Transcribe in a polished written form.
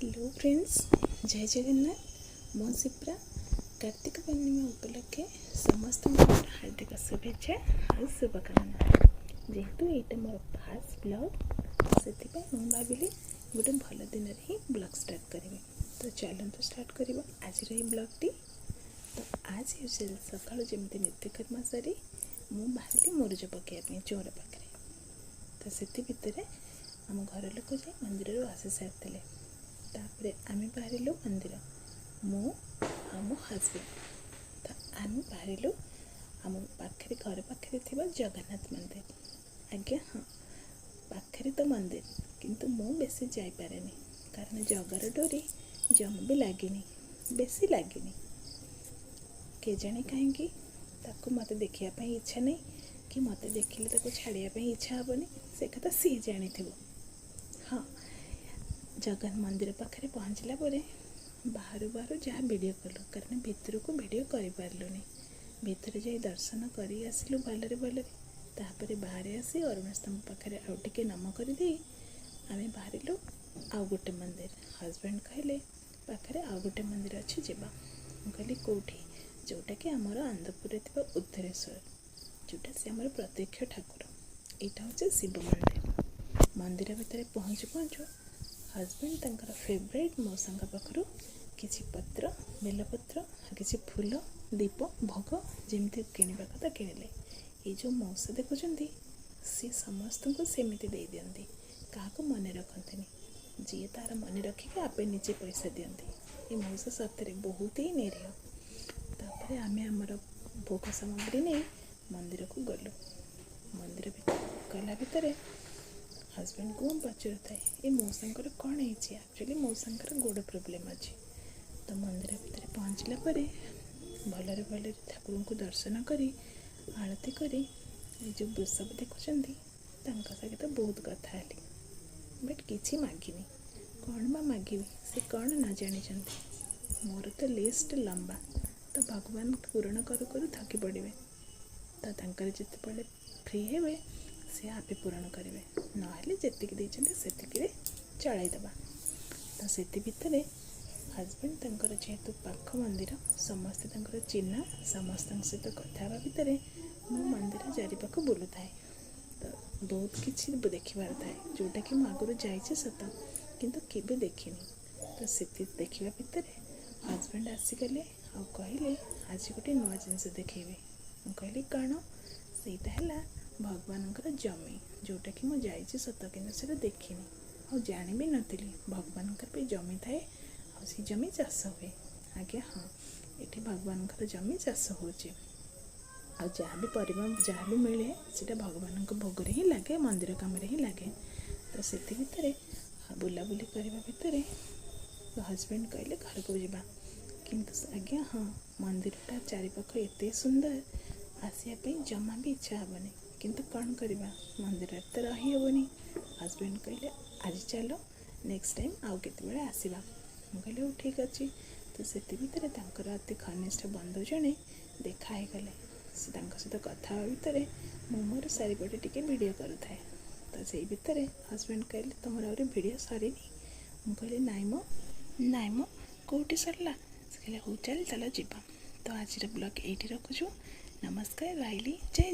Hello friends, ଜୟ ଜଗନ୍ନାଥ। ମୁଁ ସିପ୍ରା। କାର୍ତ୍ତିକ ପୂର୍ଣ୍ଣିମା ଉପଲକ୍ଷେ ସମସ୍ତଙ୍କୁ ମୋର ହାର୍ଦ୍ଦିକ ଶୁଭେଚ୍ଛା ଆଉ ଶୁଭକାମନା। ଯେହେତୁ ଏଇଟା ମୋର ଫାଷ୍ଟ ବ୍ଲଗ୍, ସେଥିପାଇଁ ମୁଁ ଭାବିଲି ଗୋଟେ ଭଲ ଦିନରେ ହିଁ ବ୍ଲଗ୍ ଷ୍ଟାର୍ଟ କରିବି। ତ ଚାଲନ୍ତୁ ଷ୍ଟାର୍ଟ କରିବା ଆଜିର ଏଇ ବ୍ଲଗ୍ଟି। ତ ଆଜ୍ ୟୁଜୁଆଲ୍ ସକାଳୁ ଯେମିତି ନିତ୍ୟକର୍ମ ସାରି ମୁଁ ବାହାରିଲି ମୁରୁଜ ପକାଇବା ପାଇଁ ଚଉରା ପାଖରେ। ତ ସେଥି ଭିତରେ ଆମ ଘର ଲୋକ ଯାଇ ମନ୍ଦିରରୁ ଆସି ସାରିଥିଲେ। ତାପରେ ଆମେ ବାହାରିଲୁ ମନ୍ଦିର, ମୁଁ ଆଉ ମୋ ହଜବେଣ୍ଡ। ତ ଆମେ ବାହାରିଲୁ ଆମ ପାଖରେ, ଘର ପାଖରେ ଥିବା ଜଗନ୍ନାଥ ମନ୍ଦିର। ଆଜ୍ଞା ହଁ, ପାଖରେ ତ ମନ୍ଦିର, କିନ୍ତୁ ମୁଁ ବେଶୀ ଯାଇପାରେନି, କାରଣ ଜଗାର ଡୋରି ଜମା ବି ଲାଗିନି, ବେଶୀ ଲାଗିନି। କେଜାଣି କାହିଁକି ତାକୁ ମୋତେ ଦେଖିବା ପାଇଁ ଇଚ୍ଛା ନାହିଁ କି ମୋତେ ଦେଖିଲେ ତାକୁ ଛାଡ଼ିବା ପାଇଁ ଇଚ୍ଛା ହେବନି, ସେ କଥା ସିଏ ଜାଣିଥିବ। ହଁ, ଜଗନ୍ନାଥ ମନ୍ଦିର ପାଖରେ ପହଞ୍ଚିଲା ପରେ ବାହାରୁ ବାହାରୁ ଯାହା ଭିଡ଼ିଓ କଲୁ, କାରଣ ଭିତରକୁ ଭିଡ଼ିଓ କରିପାରିଲୁନି। ଭିତରେ ଯାଇ ଦର୍ଶନ କରି ଆସିଲୁ ଭଲରେ ଭଲରେ। ତାପରେ ବାହାରେ ଆସି ଅରୁଣ ସ୍ତମ୍ଭ ପାଖରେ ଆଉ ଟିକେ ନମ କରିଦେଇ ଆମେ ବାହାରିଲୁ ଆଉ ଗୋଟେ ମନ୍ଦିର। ହଜବେଣ୍ଡ କହିଲେ, ପାଖରେ ଆଉ ଗୋଟେ ମନ୍ଦିର ଅଛି, ଯିବା। ମୁଁ କହିଲି, କେଉଁଠି? ଯେଉଁଟାକି ଆମର ଆନନ୍ଦପୁରରେ ଥିବା ଉଦ୍ଧରେଶ୍ୱର, ଯେଉଁଟା ସେ ଆମର ପ୍ରତ୍ୟକ୍ଷ ଠାକୁର। ଏଇଟା ହେଉଛି ଶିବ ମନ୍ଦିର। ମନ୍ଦିର ଭିତରେ ପହଞ୍ଚୁ ପହଞ୍ଚୁ ହଜବେଣ୍ଡ ତାଙ୍କର ଫେଭରାଇଟ୍ ମଉସାଙ୍କ ପାଖରୁ କିଛି ପତ୍ର, ବେଲପତ୍ର, କିଛି ଫୁଲ, ଦୀପ, ଭୋଗ ଯେମିତି କିଣିବା କଥା କିଣିଲେ। ଏଇ ଯେଉଁ ମଉସା ଦେଖୁଛନ୍ତି, ସିଏ ସମସ୍ତଙ୍କୁ ସେମିତି ଦେଇଦିଅନ୍ତି, କାହାକୁ ମନେ ରଖନ୍ତିନି। ଯିଏ ତାର ମନେ ରଖିକି ଆପେ ନିଜେ ପଇସା ଦିଅନ୍ତି। ଏ ମଉସା ସତରେ ବହୁତ ହିଁ ନିରୀହ। ତାପରେ ଆମେ ଆମର ଭୋଗ ସାମଗ୍ରୀ ନେଇ ମନ୍ଦିରକୁ ଗଲୁ। ମନ୍ଦିର ଗଲା ଭିତରେ ହଜବେଣ୍ଡକୁ ମୁଁ ପଚାରୁଥାଏ, ଏ ମଉସାଙ୍କର କ'ଣ ହେଇଛି? ଆକ୍ଚୁଆଲି ମଉସାଙ୍କର ଗୋଡ଼ ପ୍ରୋବ୍ଲେମ୍ ଅଛି। ତ ମନ୍ଦିର ଭିତରେ ପହଞ୍ଚିଲା ପରେ ଭଲରେ ଭଲରେ ଠାକୁରଙ୍କୁ ଦର୍ଶନ କରି, ଆଳତି କରି, ଏ ଯେଉଁ ବୃଷଭ ଦେଖୁଛନ୍ତି, ତାଙ୍କ ସହିତ ବହୁତ କଥା ହେଲି, ବଟ୍ କିଛି ମାଗିନି। କ'ଣ ବା ମାଗିବି? ସେ କ'ଣ ନ ଜାଣିଛନ୍ତି? ମୋର ତ ଲିଷ୍ଟ ଲମ୍ବା, ତ ଭଗବାନ ପୂରଣ କରୁ କରୁ ଥକି ପଡ଼ିବେ। ତ ତାଙ୍କର ଯେତେବେଳେ ଫ୍ରି ହେବେ, ସେ ଆପେ ପୂରଣ କରିବେ, ନହେଲେ ଯେତିକି ଦେଇଛନ୍ତି ସେତିକିରେ ଚଳାଇଦେବା। ତ ସେଥି ଭିତରେ ହଜବେଣ୍ଡ ତାଙ୍କର ଯେହେତୁ ପାଖ ମନ୍ଦିର, ସମସ୍ତେ ତାଙ୍କର ଚିହ୍ନା, ସମସ୍ତଙ୍କ ସହିତ କଥା ହେବା ଭିତରେ ମୁଁ ମନ୍ଦିର ଚାରିପାଖ ବୁଲୁଥାଏ। ତ ବହୁତ କିଛି ଦେଖିବାର ଥାଏ, ଯେଉଁଟାକି ମୁଁ ଆଗରୁ ଯାଇଛି ସତ, କିନ୍ତୁ କେବେ ଦେଖିନି। ତ ସେଠି ଦେଖିବା ଭିତରେ ହଜବେଣ୍ଡ ଆସିଗଲେ ଆଉ କହିଲେ, ଆଜି ଗୋଟେ ନୂଆ ଜିନିଷ ଦେଖେଇବି। ମୁଁ କହିଲି, କ'ଣ? ସେଇଟା ହେଲା ଭଗବାନଙ୍କର ଜମି, ଯେଉଁଟାକି ମୁଁ ଯାଇଛି ସତ, କିନ୍ତୁ ସେଇଟା ଦେଖିନି ଆଉ ଜାଣି ବି ନଥିଲି ଭଗବାନଙ୍କର ବି ଜମି ଥାଏ ଆଉ ସେ ଜମି ଚାଷ ହୁଏ। ଆଜ୍ଞା ହଁ, ଏଠି ଭଗବାନଙ୍କର ଜମି ଚାଷ ହେଉଛି ଆଉ ଯାହା ବି ପରିବା, ଯାହା ବି ମିଳେ, ସେଇଟା ଭଗବାନଙ୍କ ଭୋଗରେ ହିଁ ଲାଗେ, ମନ୍ଦିର କାମରେ ହିଁ ଲାଗେ। ତ ସେଥି ଭିତରେ ବୁଲାବୁଲି କରିବା ଭିତରେ ହଜବେଣ୍ଡ କହିଲେ, ଘରକୁ ଯିବା। କିନ୍ତୁ ଆଜ୍ଞା ହଁ, ମନ୍ଦିରଟା ଚାରିପାଖ ଏତେ ସୁନ୍ଦର, ଆସିବା ପାଇଁ ଜମା ବି ଇଚ୍ଛା ହେବନି। କିନ୍ତୁ କ'ଣ କରିବା, ମନ୍ଦିରରେ ତ ରହିହେବନି। ହଜବେଣ୍ଡ କହିଲେ, ଆଜି ଚାଲ, ନେକ୍ସଟ ଟାଇମ୍ ଆଉ କେତେବେଳେ ଆସିବା। ମୁଁ କହିଲି, ହଉ ଠିକ୍ ଅଛି। ତ ସେଥି ଭିତରେ ତାଙ୍କର ଅତି ଘନିଷ୍ଠ ବନ୍ଧୁ ଜଣେ ଦେଖା ହେଇଗଲେ। ସେ ତାଙ୍କ ସହିତ କଥା ହେବା ଭିତରେ ମୁଁ ମୋର ଚାରିପଟେ ଟିକେ ଭିଡ଼ିଓ କରୁଥାଏ। ତ ସେଇ ଭିତରେ ହଜବେଣ୍ଡ କହିଲେ, ତୁମର ଆହୁରି ଭିଡ଼ିଓ ସରିନି? ମୁଁ କହିଲି, ନାଇଁ ମ, ନାଇଁ ମ, କେଉଁଠି ସରିଲା? ସେ କହିଲେ, ହଉ ଚାଲ, ଚାଲ ଯିବା। ତ ଆଜିର ବ୍ଲଗ୍ ଏଇଠି ରଖୁଛୁ। ନମସ୍କାର, ରହିଲି, ଜୟ